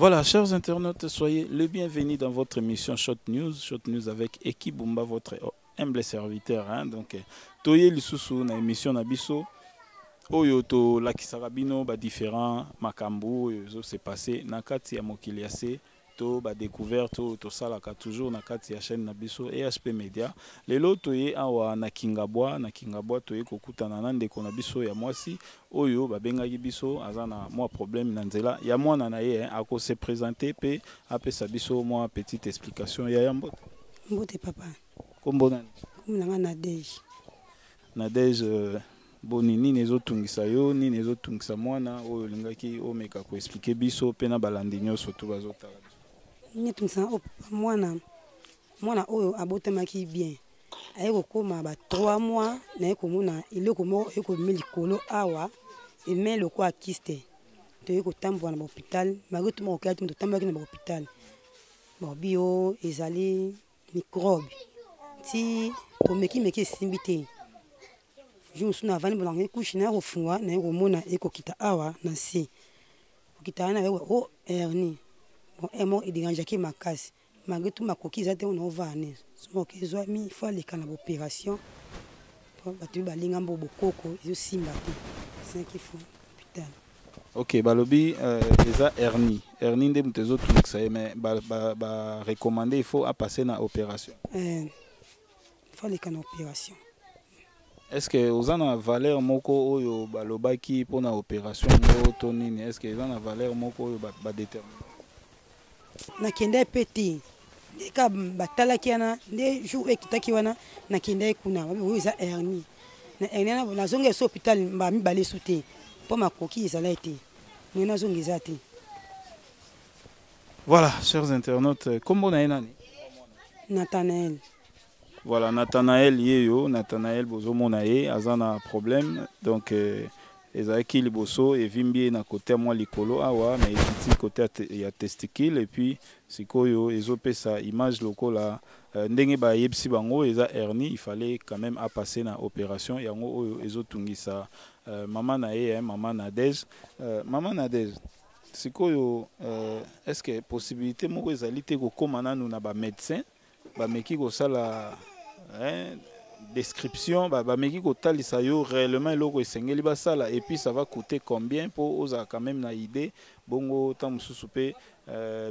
Voilà, chers internautes, soyez les bienvenus dans votre émission Shot News. Shot News avec Eki Bumba, votre humble serviteur. Hein? Donc, toye lisusu na émission na biso. Oyo to lakisaka bino ba différents makambo oyo ezo se passer na kati ya mokili ya se to ba découverte oyo tosalaka toujours na kati ya chaîne na biso EHP Media. Lelo toye awa na Kingabwa, na Kingabwa toye kokutana na ndeko na biso ya mwasi oyo babengaki biso aza na mwa problème na nzela ya mwana na ye, ako se présenter pe apesa biso mwa petite explication. Ya mbote. Mbote papa. Kombo nani? Kombo na nga Nadège. Nadège, boni nini ezotungisa yo, nini ezotungisa mwana oyo olingaki omeka koexpliquer biso mpe na balandi nyonso to bazotala biso? Nini etungisa oyo papa? Mwana oyo abotamaki bien, aye kokóma ba 3 mois, naye komona eloko moko eye kobima likolo awa, eme lokola kyste. Toye kotambola na bahôpital malgré tout, moko te, totambolaki na bahôpital, balobi oyo ezali microbe. Ti tomekimeki, esimbi te. Jour mosusu navandi bolanga couche, naye kofungwa, naye komona ekokita awa na se, kokita wana o hernie. Bon, hernie moko edérangeaki makasi. Malgré tout, makoki eza te, ona ovaa ne soki ezwami, faut aleka na baopération. Bato balinga mbo bokoko, ezosimba te, cinq faut hôpital. Ok, balobi eza hernie. Hernie nde moto ezotungisa ye, mais barecommander ba il faut apasser na opération. Faut aleka na opération. Est ce que oza na valeur moko oyo balobaki mpona opération yango to nini? Est ce que eza na valeur moko oyo badétermine? Nakende mpe te, nde ka batalaki wana nde jour oyo ekitaki wana, nakendaki kuna, oyo eza hernie. Na hernie wana nazongi eso hôpital mbala mibale esu te, mpo makoki ezalaki te, moye nazonga eza te. Voilà, chers internautes, kombo na ye nani? Nathanaël. Voilà, Nathanaël ye yo. Nathanaël, bozomona ye aza na problème. Donc ezalaki liboso evimbi ye na côté ya mwa likolo awa, mais ekiti côté ya testicule, et puis sikoyo ezopesa image lokola ndenge bayebisi bango eza hernie. Il fallait quand même apasser na opération. Yango oyo ezotungisa mama na ye, mama Nadège. Mama Nadège, sikoyo est ce que possibilité moko ezali te kokóma nanu na bamédecin, bameki kosala, hein, description, bameki kotalisa yo réellement eloko esengeli basala, et puis ça va coûter combien, mpo ozala quand même na idée? Bongo ntango mosusu mpe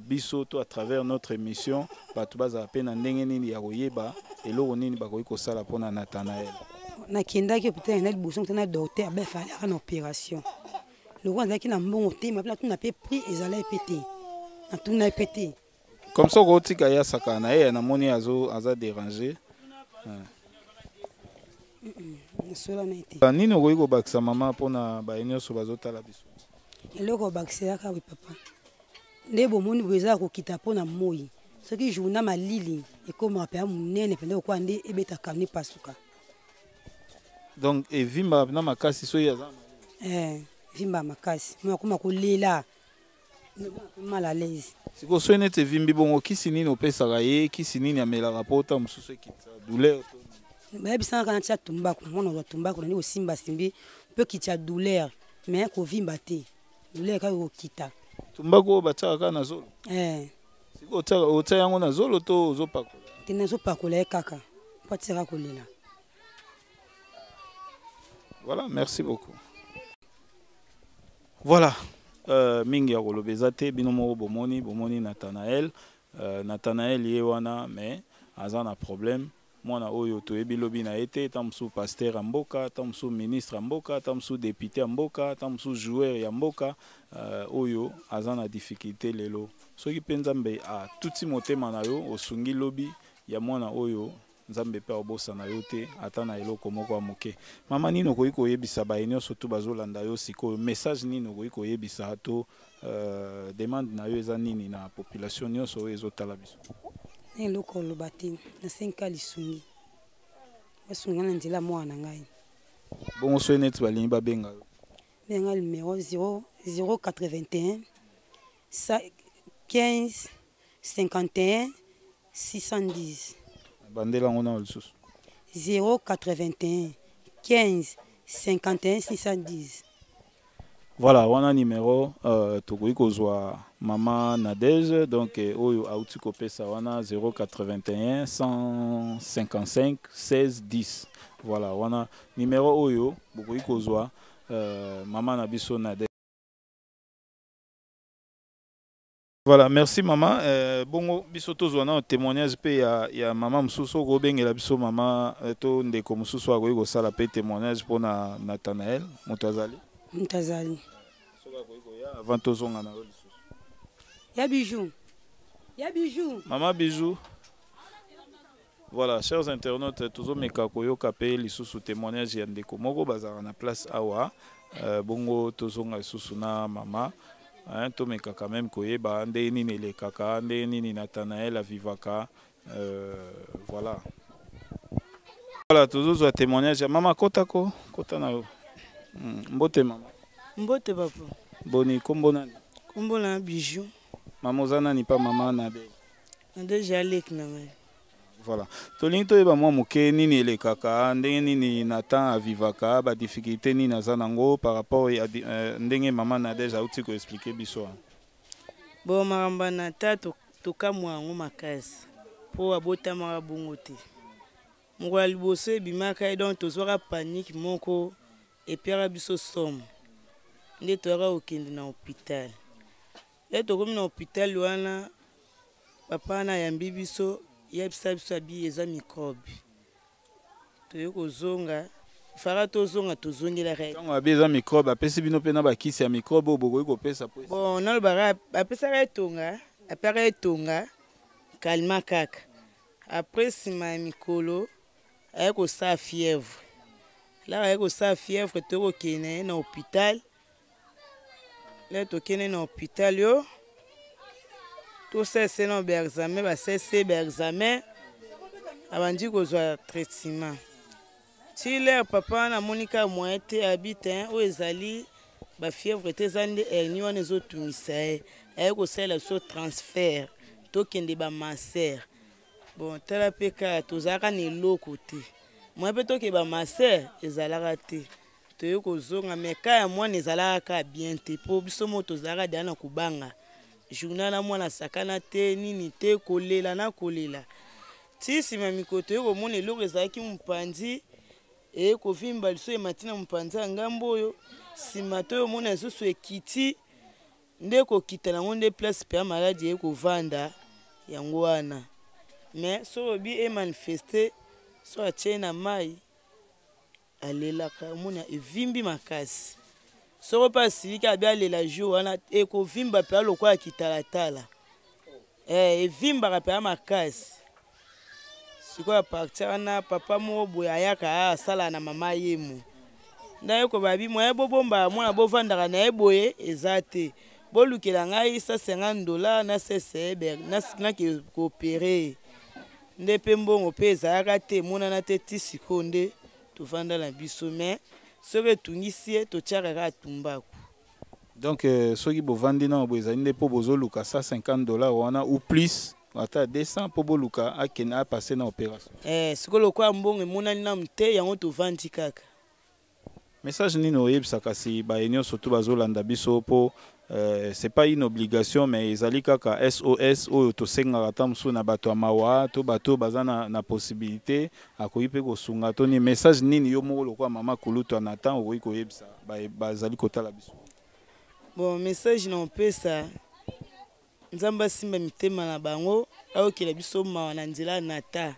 biso to à travers notre émission, bato bazala mpe na ndenge nini ya koyeba eloko nini bakoki kosala mpona Nathanael. Nakendaki hôpital na liboso na docteur, abefali aka na opération. Lokola nazalaki na mbongo te, mape natuna mpe prix ezalaki mpe te, natuna mpe te. Comme ça okotika ye asakana na ye, namoni aza déranger. Nasola na ye te. Nini okoki kobakisa, mama, mpona baye nyonso bazotala biso? Eloko obakiselaka we papa, nde bomoni boye eza ya kokita mpo na moi. Soki jour na malili, ekomaka mpenza monene mpenza, kokoa nde ebetaka ne pasuka. Donc evimbaka mpenza makasi soki aza? Evimbaka makasi, mo akoma kolela, mal à l'aise. Sikoyo soki neti evimbi bongo, kisi nini opesaka ye? Kisi nini amelaka mpo ta mosusu ekitisa douleur? Bayebisanga kaka natia tumbaku. Mwana ozwa tumbaku nandi kosimbasimbi mpe kitya douleur, mais kovimba te, douleur kaka kokita. Tumbaku oyo batiaka kaka na zolo? Eh. Sikoyo otia yango na zolo to ozopakola? Te, nazopakola ye kaka mpo atisaka kolela. Voilà, merci beaucoup. Voilà, mingi ya koloba eza te. Bino moko bomoni Nathanaël. Nathanaël ye wana, mais aza na problème. Mwana oyo toyebi lobi na ye te, ta mosusu pasteur ya mboka, ta mosusu ministre ya mboka, ta mosusu député ya mboka, ta mosusu joueur ya mboka, oyo aza na difficulté lelo. Soki mpe Nzambe atuti motema na yo, osungi lobi ya mwana oyo, Nzambe mpe akobosana yo te, ata na eloko moko ya moke. Mama, nini okoki koyebisa baye nyonso tu bazolanda yo sikoyo? Message nini okoki koyebisa to demande na yo eza nini na population nyonso oyo ezotala biso? Na eloko oloba te, nasengi lisungi, basunga na nzela mwana na ngai. Bongo soki neti balingi babenga yo? Benga numéro 0 081 15 51 610. Bandela yango nao lisusu. 081 15 51 610. Voilà, wana numéro tokoki kozwa mama Nadège, donc oyo auti kopesa wana 081 155 16 10. Voilà, wana numéro oyo bokoki kozwa mama na biso Nadège. Voilà, merci mama. Bongo biso tozwa na témoignage pe ya mama mosusu okobengela biso mama to ndeko mosusu akoki kosala pe témoignage mpona Nathanaël. Moto azali? Moto azali. Soki akoki koya avant tozonga na yo lisusu. Ya Bijou, ya Bijou. Mama Bijou. Voilà, chers internautes, tozomeka koyoka pe lisusu témoignage ya ndeko moko bazalaka na place awa. Bongo tozonga lisusu na mama. Hein, tomeka quand même koyeba ndenge nini elekaka, ndenge nini Nathanaël avivaka. Voilà. Voilà, tozozwa témoignage ya mama. Kotako, kota na yo. Mbote mama. Mbote papa. Boni, kombo nani? Kombo na Bijou. Mama, oza nani pa mama Nadège? Nadège aleki na ngai. Voilà, tolingi toyeba mwa moke nini elekaka, ndenge nini Nathan avivaka, badifficulté nini aza nango par rapport ya ndenge mama Nadège auti koexpliquer biso wana. Bon, makambo ya Nathan, tokamwa yango makasi mpo abotamaka bongo te. Mokolo ya liboso ebimaka ye, donc tozwaka panique moko epiaka biso somme nde toyaka kokende na hôpital. Ye tokomi na hôpital wana, papa wana ayambi biso, yebisa biso abi eza microbe. Toye kozonga, fara tozonga, tozongelaka ye. Ntango abi eza microbe, apesi bino mpe na bakisi ya microbe oyo bokoki kopesa po Bon, nalobaka apesaka etonga, apesaka etonga kalma kaka. Après, nsima ya mikolo aye kosala fièvre. Laka aye kosala fièvre, toye kokende ye na hôpital. Le tokende na hôpital yo, tosalisa na baexamen, basalisi baexamen, abandi kozwa traitement. Ti lere papa wana amoni kaka moyen te, abi te oyo ezali bafièvre te, eza nde hernie wana ezotungisa ye. Aye kosalela biso transfert, tokende bamasser. Bon, tala mpe kaka tozalaka na eloko te, moyen mpe tokende bamasser ezalaka te. Toye kozonga, mais ka ya mwana ezalaka kaka bien te, mpo biso moko tozalaka deya na kobanga. Journal na mwana asakana te, nini te, kolela na kolela. Ti nsima mikolo toye komona eloko ezalaki mopanzi eye kovimba liso, emati na mopanzi ya ngambo oyo. Nsima toyomona lisusu ekiti nde kokita nango nde place mpe ya maladi eye kovanda yango wana. Mais soki obi emanifeste, so atie na mai, alelaka, omona evimbi makasi. Soko mpe asiliki, abi alela jour wana, ekovimba mpe lokola kitalatala. Evimbaka mpe makasi. Sikoyo apartir wana, papa moko boye ayaka, asala na mama yemo nde ayekoba bi moye bobombaka mwana, bovandaka na ye boye eza te, bolukela ngai 150 $ na sese nake koopérer. Nde mpe mbongo mpe ezalaka te, emonana te. Ti sikoyo nde tovanda na biso, mais soki etungisi ye, totiaka kaka tumbaku. Donc soki bovandi nano boye, ezali nde mpo bozoluka 150 $ wana ou plus, ata 200, mpo boluka akende apase na opération. Sikoyo lokola mbongo emonani nanu te, yango tovandi kaka. Message nini oyebisa kasi baye nyonso tu bazolanda biso? Mpo c'est pas une obligation, mais ezali kaka SOS oyo tosengaka ata mosusu na bato ya mawa to bato oyo baza na possibilité, akoki mpe kosunga to nini. Message nini yo moko lokola mama kulutu ya Nathan okoki koyebisa bazali kotala biso? Bon, message na opesa, Nzambe asimba mitema na bango, ayokela biso mawa na nzela ya Nata,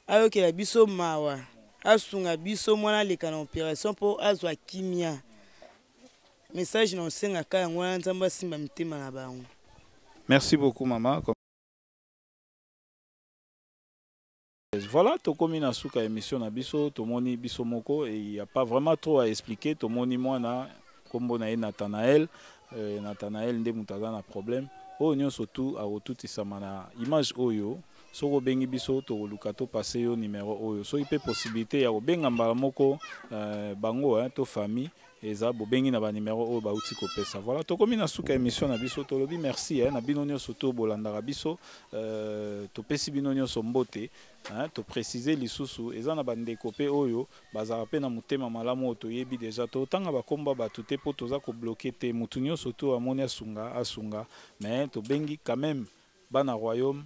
ayokela biso mawa, asunga biso mwana aleka na opération mpo azwa kimia. Message na osengaka yango wana, Nzambe asimba mitema na bango. Merci beaucoup mama. Voilà, tokomi na suka émission na biso. Tomoni biso moko et il y a pas vraiment trop à expliquer. Tomoni mwana, kombo na ye Nathanaël. Nathanaël nde moto aza na problème oyo nyonso tu akotutisama na image oyo. Soki obengi biso, tokoluka topase yo numero oyo. Soki mpe possibilité ya kobenga mbala moko bango to famille eza, bobengi na banimero oyo bauti kopesa. Voilà, tokomi na suka émission na biso. Tolobi merci na bino nyonso to bolandaka biso. Topesi bino nyonso mbote hein. Toprécise lisusu, eza na bandeko mpe oyo bazalaka mpe na motema malamu oyo toyebi déjà. Totanga bakomba bato te mpo toza kobloquer te. Motu nyonso to amoni asunga, asunga. Mais tobengi quand même Bana Royaume,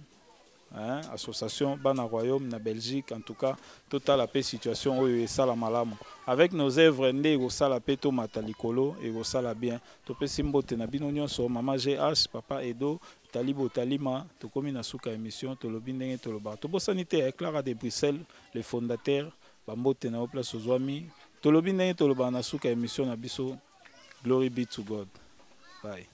hein, association Bana Royaume na Belgique. En tout cas, totala mpe situation oyo esala malamu avec nos œuvres nde ekosala mpe tomata likolo, ekosala bien. Topesi mbote na bino nyonso, mama GH, papa Edo Talibo Talima. Tokomi na suka émission. Tolobi ndenge tolobaka, tobosani te Clara de Bruxelles, le fondateur. Bambote na yo place ozwami. Tolobi ndenge tolobaka na suka émission na biso: glory be to God. Bye.